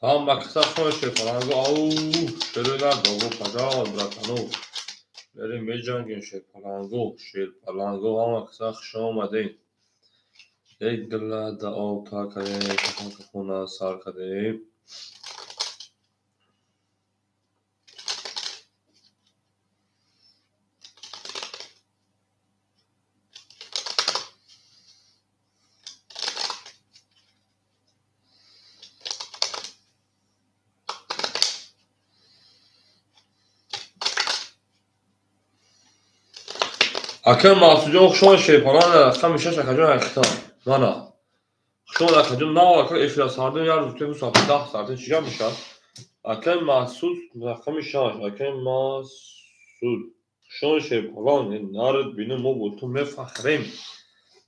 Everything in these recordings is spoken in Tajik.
Ҳама каса хуш шерпаланго. Ау, шерои нар, добро пожаловать, братану. Мерем меҷангем, шерпаланго, шерпаланго, ҳама каса хуш омадем. Як гила да об тар кардем, кафан кафона сар кардем. Ака Мақсудҷон, хуш омад, шерпаланг, рақами шаш, акаҷон, ҳақиқатан. Мана. Хуш омад, акаҷон, нав ака эфира сардем, як рӯз ту соати 10 сардем, чӣ гап мешавад? Ака Мақсуд, рақами шаш, ака Мақсуд. Хуш омад, шерпаланг, нард бину, мо бо ту мефахрем.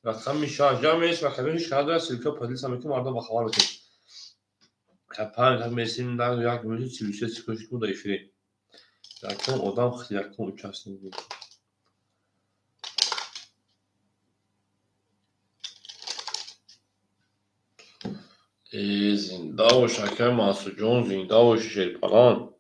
Рақами шаш, ҷамъ мест, акаҷон, ҳеҷ кадр ссылка поделиться мекунем, мардум ба хабар мекунем. Панҷ месим, як минути 43 секунд шуд дар эфире. Якум одам, якум участник. Зинда бош, акай Мансурҷон, зинда боши, шерпаланг.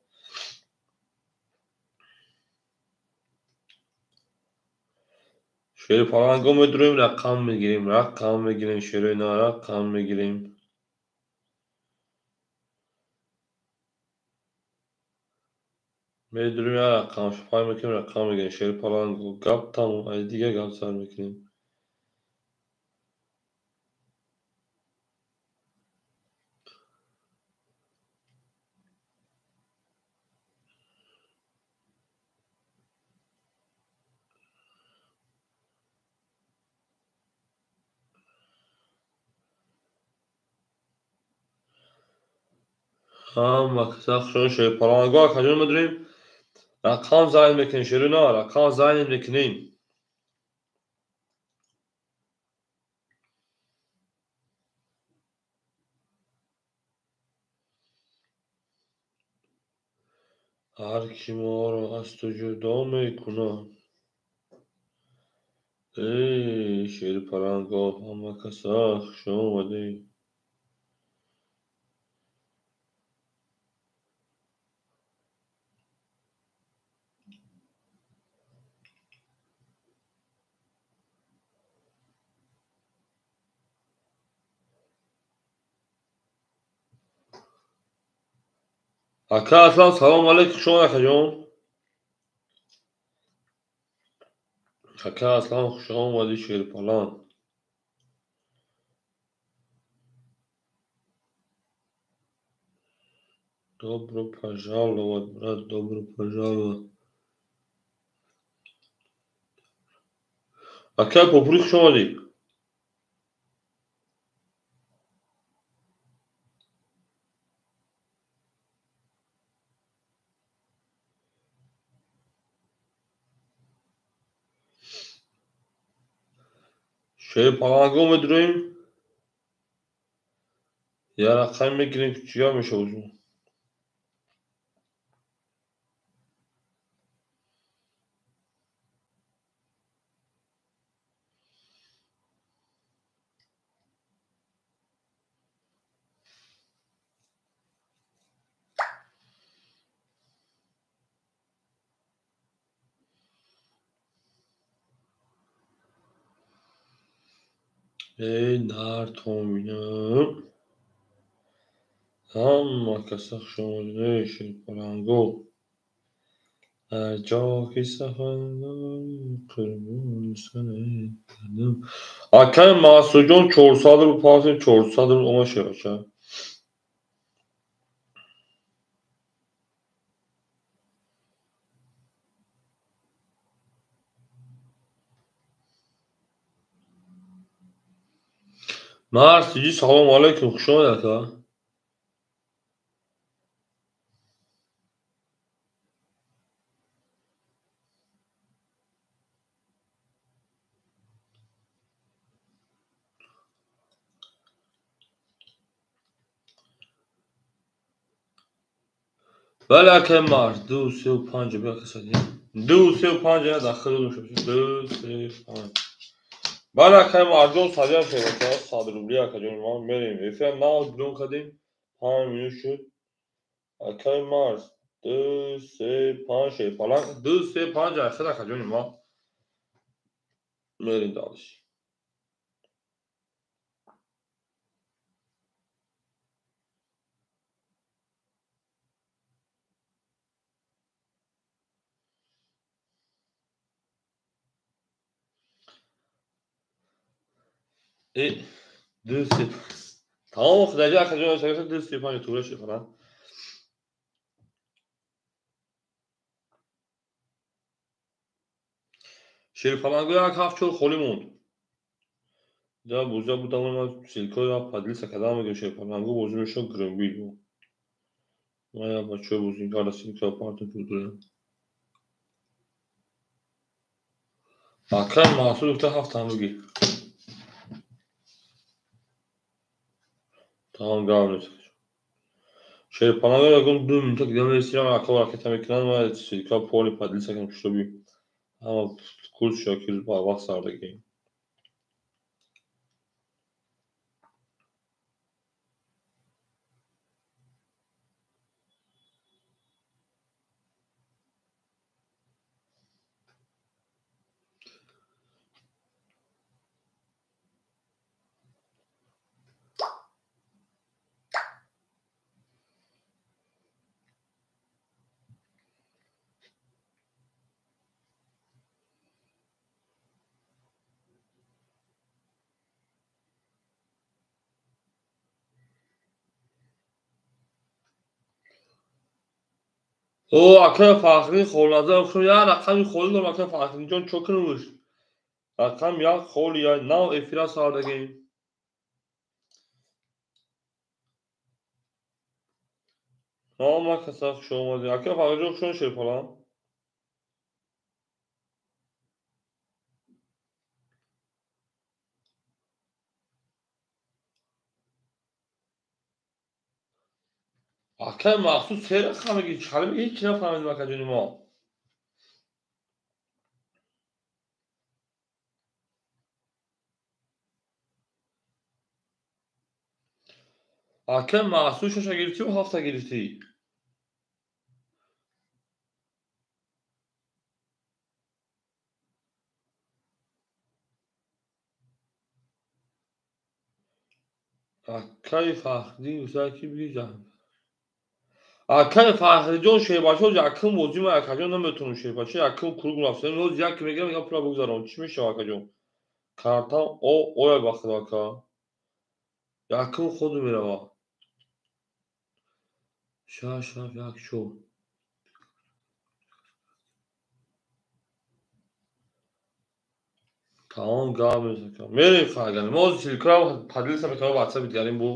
Шерпаланго медуроем, рақам мегирем, рақам мегирем, шерои на рақам мегирем. Медуроем, як рақам шупай мекунем, рақам мегирем. Шерпаланго, гап тамом, ай дигар гап сар мекунем. Ҳама каса хушон, шерпаланго, акаҷон, медурем, рақам зайн мекунем, шерои на рақам зайн мекунем. Ҳар ки моро аз ту ҷудо мекунад. Эй, шерпаланго, ҳама каса хуш омадед. Ака Аслан, салом алейкум, хуш омад, акаҷон. Ака Аслан, хуш омадӣ, шерпаланг. Добро пожаловать, брат, добро пожаловать. Ака Попури, хуш омадӣ. Шерпаланго медуроем, як рақам мегирем, чӣ гап мешавад? Эй, нартоминам. Ҳама каса хуш омадед, эй, шерпаланго. Ҳар ҷо ки сафар қурбони сарат кардам. Акай Мансурҷон, 400 рубл пасем, 400 рубл омад, шербача. Марсиҷи, салом алейкум, хуш омадед, ака. Бале, акай Марс, ду, сеу, панҷ, бия касади. Ду, сеу, панҷ, я дахил шуд. Ду, се, панҷ. Бале, акай Марҷон, садиям шербача, 100 рубли, акаҷон, мо мерем. Эфира нав дрон кардем, 5 минут шуд. Акай Марс 2 3 5 шерпаланг 2 3 5 ахир акаҷони ма. Мерим дальше. И 2 3 тамом худаҷа акаҷон шагирд 2 3 5 тура шифран. Шерпаланго 1 7 4 холӣ монд. Да боза будам ман силкоя поделиться кардам мегӯям шерпаланго бозӣ мешавад гринбил. Ман я бачаҳои бозингар силкоя партия пудурем. Акай Маҳсуд гуфта 7 ҳам бигир. Тамом гап нест. Шерпаланго ягон 2 минута дига мересирам ака ракета мекунанд ва силка поли поделиться кардам шуби ҳама курс шокир ба вақт сардагӣ. О, акай Фахриддин Холназар хушум як рақами холӣ дорам акай Фахриддинҷон чо кунуш? Рақам як холи я нав эфира сардагем. Ҳама каса хуш омадед. Акай Фахридҷон хушон шерпалан. Акай Маҳсуд се рақам мегӣ, чӣ мегӣ ҳеҷ нафаҳмидем акаҷони мо. Акай Маҳсуд шаша гирифтӣ ё ҳафта гирифтӣ? Акай Фахриддин гуфта ки бигир ҷаҳ. Акай Фахриҷон шербачаҳо якум бозӣ ман акаҷон наметавонам шербача якум круг рафтам. Ҳоз як мегирам мегам пула бигзарам. Чӣ мешавад акаҷон? Картам о оя ба худо ака. Якум худ мерава. 6 7 1 4. Тамом гап нест ака. Мерем фаган. Мо ҳозир силкаро поделиться мекунам ватсапи дигарим бу.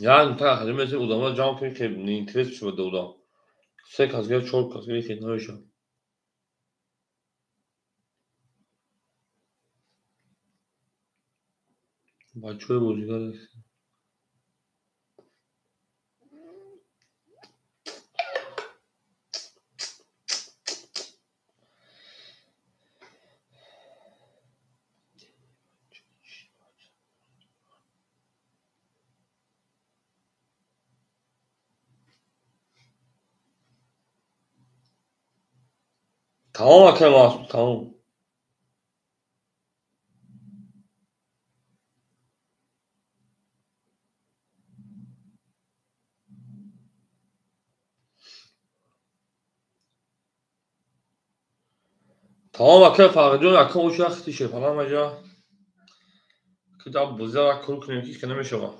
Як минута акаҷон месем одамро ҷамъ кунем ки интерес бишавад ба одам. 3 кас гирифт, 4 кас гирифт, хел намешавад. Бачаҳои бозигар Тамом акай Маҳсуд, тамом. Тамом акай Фахриҷон, якум ош яхти шерпалан маҷа. Ки дар бозиро як кор кунем ки намешавад.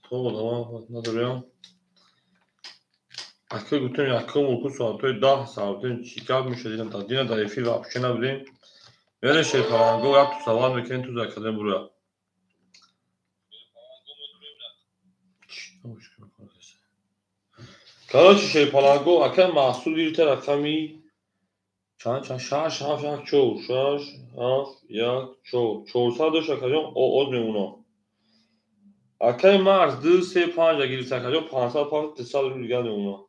То одама надорем. Акай гуфтем якум урку соатҳои 10 саатҳои чӣ гап мешавад дидам та дина дар эфир вообще набудем. Мерем шерпаланго як ту савол мекунем ту закардем бура. Короче шерпаланго акай Маҳсуд гирифта рақами чанд чанд 6 7 1 4 6 7 1 4 400 дошт акаҷон оз мемонад. Акай Марс 2 3 5 гирифта акаҷон 500 5 300 рубл дигар мемонад.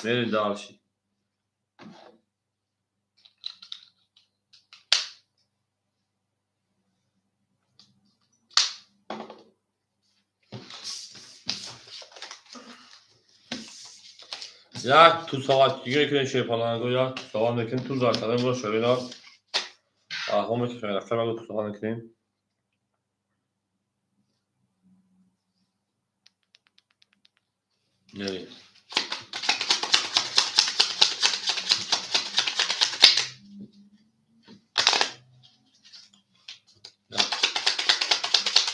Мерем дальше. Як ту соат дига мекунем шерпаланго, як ту соат мекунем, ту зар кардем бо шерина. Аҳо мекунем, рақам ту соат мекунем. Не.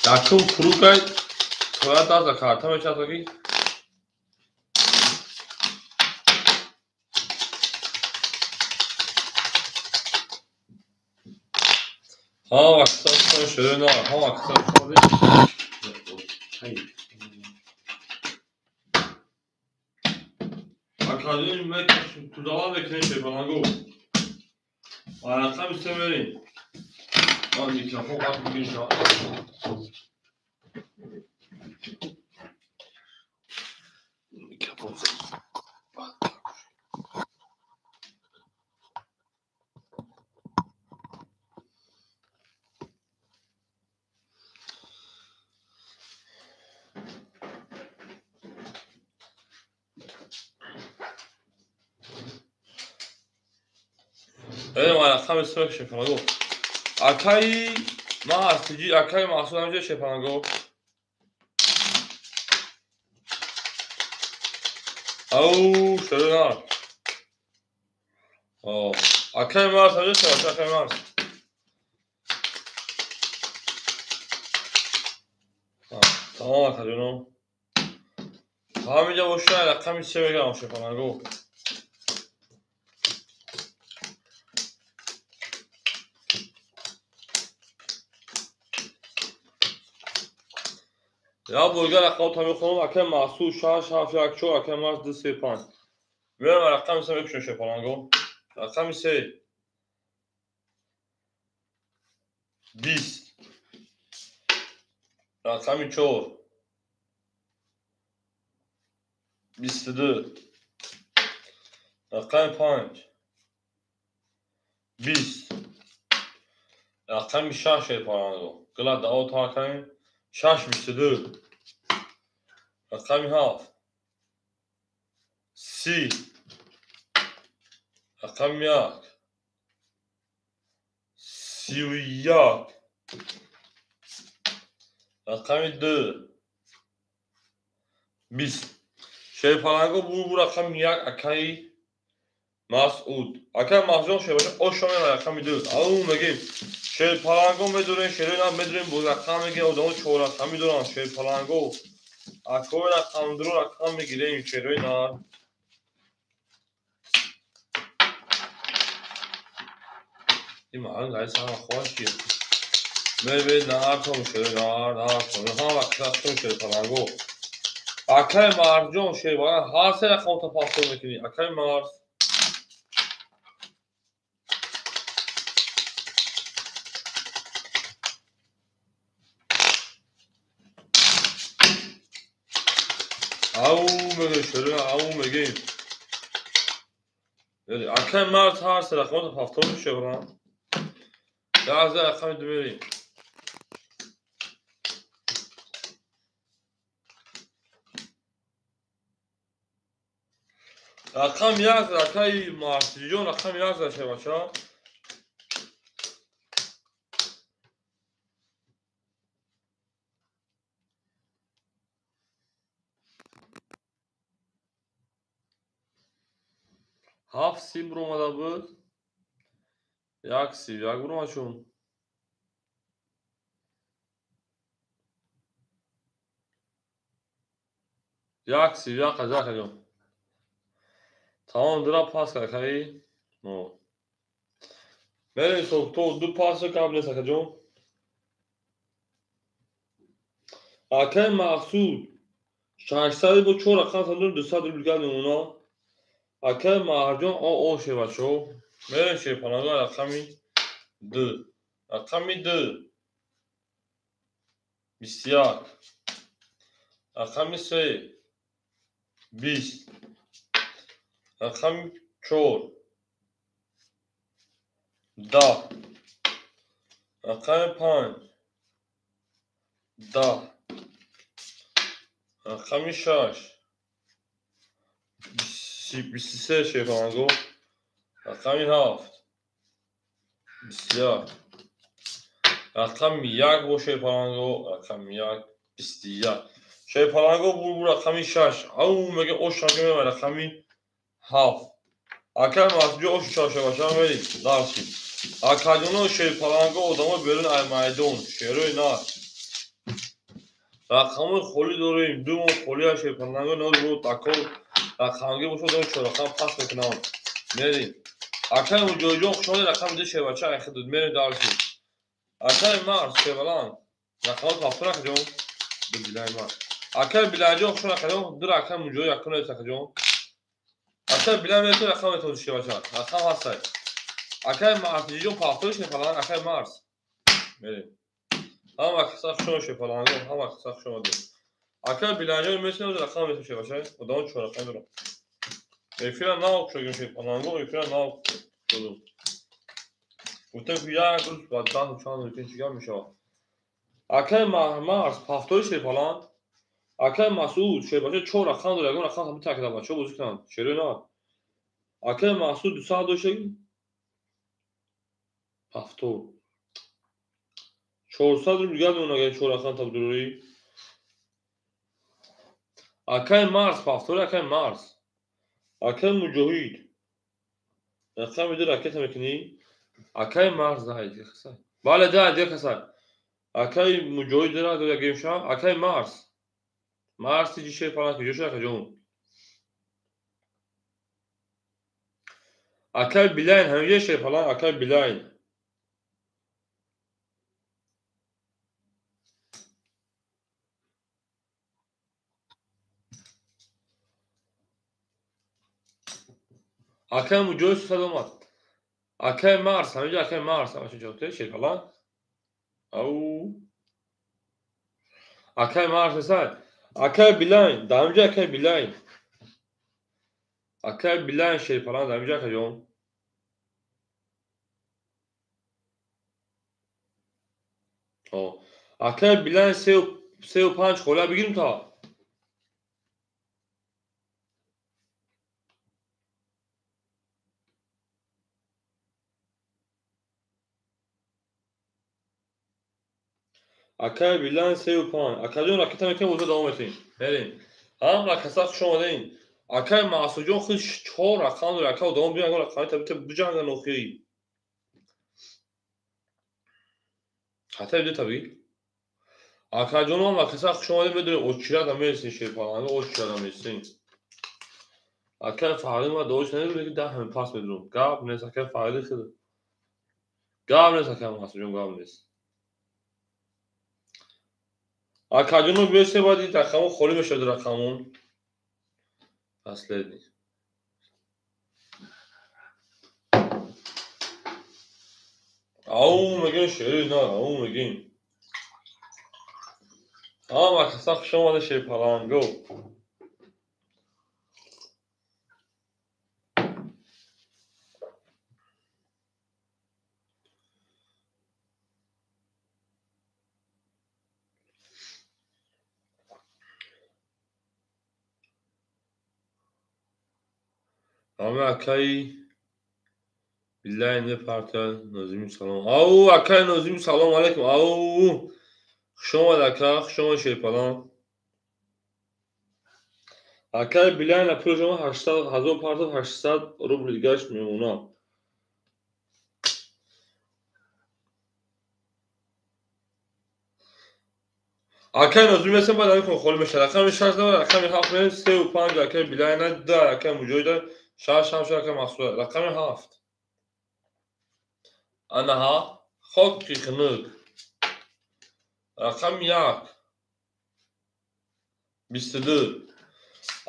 Якум кругай тоя даст карта мечасаки. Ҳа, вақта шуда, ҳа, вақта академи мекашим, тудала мекунем шепаланго. Рақами се мерем. Ман микрофон қат мекунем. Микрофон. Рақами се шепаланго. Акаи ман ҳастиҷи, акаи Маҳсуд ҳамҷо шепаланго. Ау, шуда на. Акаи марс ҳамҷо шепаланго, акаи марс. Тамом акаҷоно. Ҳаминҷа боша рақами се мегирам шепаланго. Я бурга рақамото мехонам, акаи Маҳсуд 6 7 1 4, акаи Марс 2 3 5. Меоям рақами се мекушем шепаланго. Рақами се. 20. Рақами 4. 22. Рақами 5. 20. Рақами 6 шепаланго. Гила дао та акаи 6 22. Рақами 7. 30. Рақами 1. 31. Рақами 2. 20. Шерпаланго бу рақами 1 акаи Масъуд. Акаи Маҳсудҷон шербаша ошоме рақами 2. Ау мегем. Шерпаланго медорем, шерина медорем, бо рақам мегем, одамо чор рақами доранд шерпаланго. Акои рақамдуро рақам мегирем шерои нар. Ин маҳал гай сама хоҳад ки. Мебе нартом шерои нар, нартом. Ҳама вақт рақам шерпаланго. Акаи Марҷон шербага ҳар се рақамото пафтор мекунӣ. Акаи Марс. Ау мегем шерои, ау мегем. Акаи Марс ҳар се рақамото пафтор мешаванд. Даҳ рақами ду мерем. Рақам 1 акаи Марсиҷон, рақами 1 шеваша. Ҳафт си буромада буд. Як си як буромад шун. Як си як акаҷон. Тамом дура пас кард акаи. Мерем то ду пас кабл нест акаҷон. Акаи Маҳсуд 600 бо 4 рақам сандум 200 рубл гап мемона. Акаи Маҳарҷон о шевачо. Мерем шерпаланго рақами 2. Рақами 2. 21. Рақами 3. 20. Рақами 4. 10. Рақами 5. 10. Рақами 6. 23 шерпаланго. Рақами 7 21. Рақами 1 бо шерпаланго. Рақами 1 21. Шерпаланго бур рақами 6. Ау мега ош рақами рақами 7. Акай Масуд ош 4 шебаша мери. Дарси. Акаҷоно шерпаланго одамо берун ай майдон. Шерои нар. Рақамои холӣ дорем. Ду моҳ холӣ ай шерпаланго нол бо такор рақамги бошад одам чор рақам пас мекунам. Мерим. Акай Муҷоҳидҷон хуш омадед рақами 2 шербача ай худуд. Мерим дарси. Акай Марс шербаланд. Рақамот ҳафт акаҷон. Ду билай Марс. Акай Билайҷон хуш омадед акаҷон. Ду рақам Муҷоҳид якум нест акаҷон. Акай Билай метавонад рақам метавонад шербача. Рақам ҳастай. Акай Марсиҷон пафтори шерпаланг. Акай Марс. Мерим. Ҳама каса хуш омадед шерпаланго. Ҳама каса хуш омадед. Акай Билайҷон метавонад рақам метавонад шербача. Одамо чор рақам дорам. Эфира нав шудем шерпаланго. Эфира нав шудем. Гуфтем ки як рӯз ба даҳу чанд рӯз чигар мешавад. Акай Марс пафтори шерпаланг. Акай Масуд шербача чор рақам дорад. Ягон рақам ҳам битакда бачаҳо бозӣ кунанд. Шерои нар. Акай Масуд 200 дошта пафтор. 400 рубл дигар мемонад агар чор рақам табдурӣ. Акай Марс пафтори акай Марс. Акай Муҷоҳид. Рақами 2 ракета мекунӣ. Акай Марс даҳ дигар касай. Бале даҳ дигар касай. Акай Муҷоҳид дара дора гемша. Акай Марс. Марс тиҷи шерпаланг куҷо шуд акаҷон? Акай Билайн ҳаминҷа шерпаланг. Акай Билайн. Акай Муҷоҳид сусад омад. Акай Марс ҳаминҷа акай Марс ҳамаша ҷо шерпаланг. Ау. Акай Марс несай. Акай Билайн дар ҳаминҷа акай Билайн. Акай Билайн шерпаланг дар ҳаминҷа акаҷон. Акай Билайн 3,5 хола бигирим та. Акай Билайн 3,5. Акаҷон ракета мекунем боза давом метем. Мерем. Ҳам ракаса хуш омадем. Акай Масудҷон худ чор рақам дорад. Ака одамон биён ягон рақами табита биҷанган охири. Хатаи ду табӣ. Акаҷонам ракаса хуш омадем. Медонем очирада мересем шерпаланго очирада мересем. Акай Фарид ма доиш намедонем ки даҳ ҳами пас медурам. Гап нест акай Фарид хел. Гап нест акай Масудҷон гап нест. Акаҷоно биёсе баъд ин рақамон холӣ мешавад рақамон. Последний. Ау мегӯем шери на, ау мегӯем. Ҳама каса хуш омада шерпаланго. Ҳама акаи Билайн мепарта Нозими салом. Ау акаи Нозими салом алейкум. Ау хуш омад ака, хуш омад шерпаланг. Акаи Билайн пули шумо 800 ҳазор партов 800 рубл дигараш мемонад. Акаи Нозими месем баъд ҳамин холӣ мешавад. Рақами 6 дорад, рақами 7 мерем 3,5 акаи Билайна 2 акаи Муҷоҳида 6 ҳам шуд акаи Масуд. Рақами 7. Анаҳа хоки хунук. Рақами 1 22.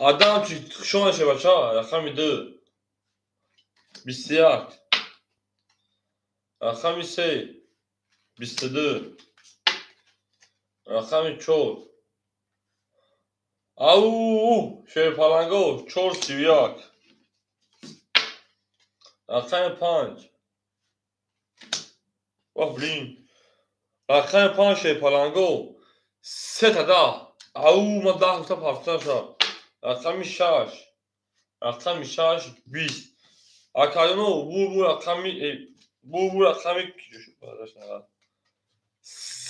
Адам чи хуш омад шебача. Рақами 2 21. Рақами 3 22. Рақами 4. Ау шерпаланго 4,31. Рақами 5. Оҳ блин. Рақами 5 шерпаланго 3 та 10. Ау ма 10 гуфта пафта шуд. Рақами 6 Рақами 6 20. Акаҷоно бу рақами бу рақами 3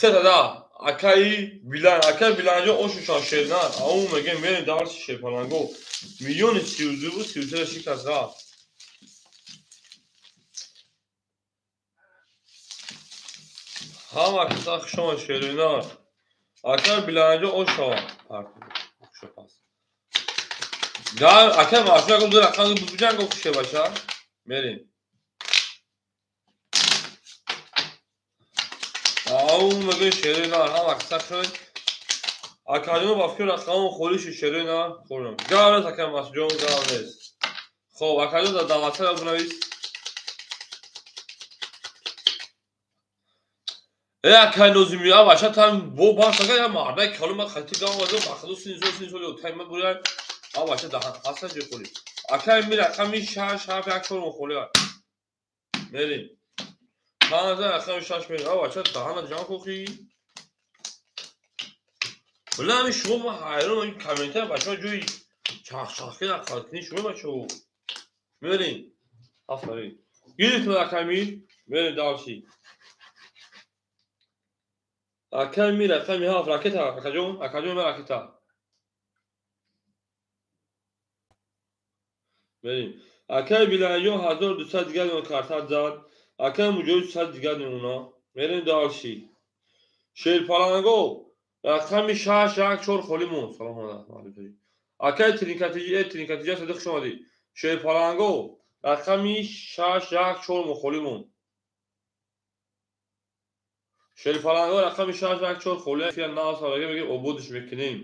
10. Акаи Билан, акаи Биланҷон ошушан шернар. Аум мегем мерем дарси шерпаланго. Миллиони 32 буд, 33 шикаст рафт. Ҳама каса хушомад шеринар. Акаи Биланҷон ошава. Дар акаи Маъсум ду рақам буҷанг хуше баша. Мерем. Аум мегӯи шеринар ҳама каса хушомад. Акаҷон ба фикр рақамон холӣ шуд шеринар хӯрдам. Гап нест акаи Маъсумҷон, гап нест. Хоб акаҷон дар даватсара бинавис. Акай Нозими, а баша там бо баша я мардай калима хати гаваза бахду синзо синзо ё тайма буря а баша да хаса ҷи холи. Акай ми рақами 6 7 1 4 холи. Мерим. Панза рақами 6 мерим. А баша даҳана ҷан кохи. Била ами шумо ма ҳайрон ин комментар бачаҳо ҷои чахчахки нақалкини шумо бачаҳо. Мерим. Афарин. Гирифтем рақами, мерим дальше. Акаи ми рақами 7 ракета акаҷон, акаҷон ма ракета. Мерим. Акаи Биланҷон 1200 дигар миён карта зад. Акаи Муҷоҳид 100 дигар мемона. Мерем дальше. Шерпаланго рақами 6 1 4 холӣ монд. Салом алайкум. Акаи Тринкатиҷи, Тринкатиҷа садиқ хуш омадӣ. Шерпаланго рақами 6 1 4 холӣ монд. Шерпаланго рақами 6 1 4 холӣ. Фия нав савага меги ободиш мекунем.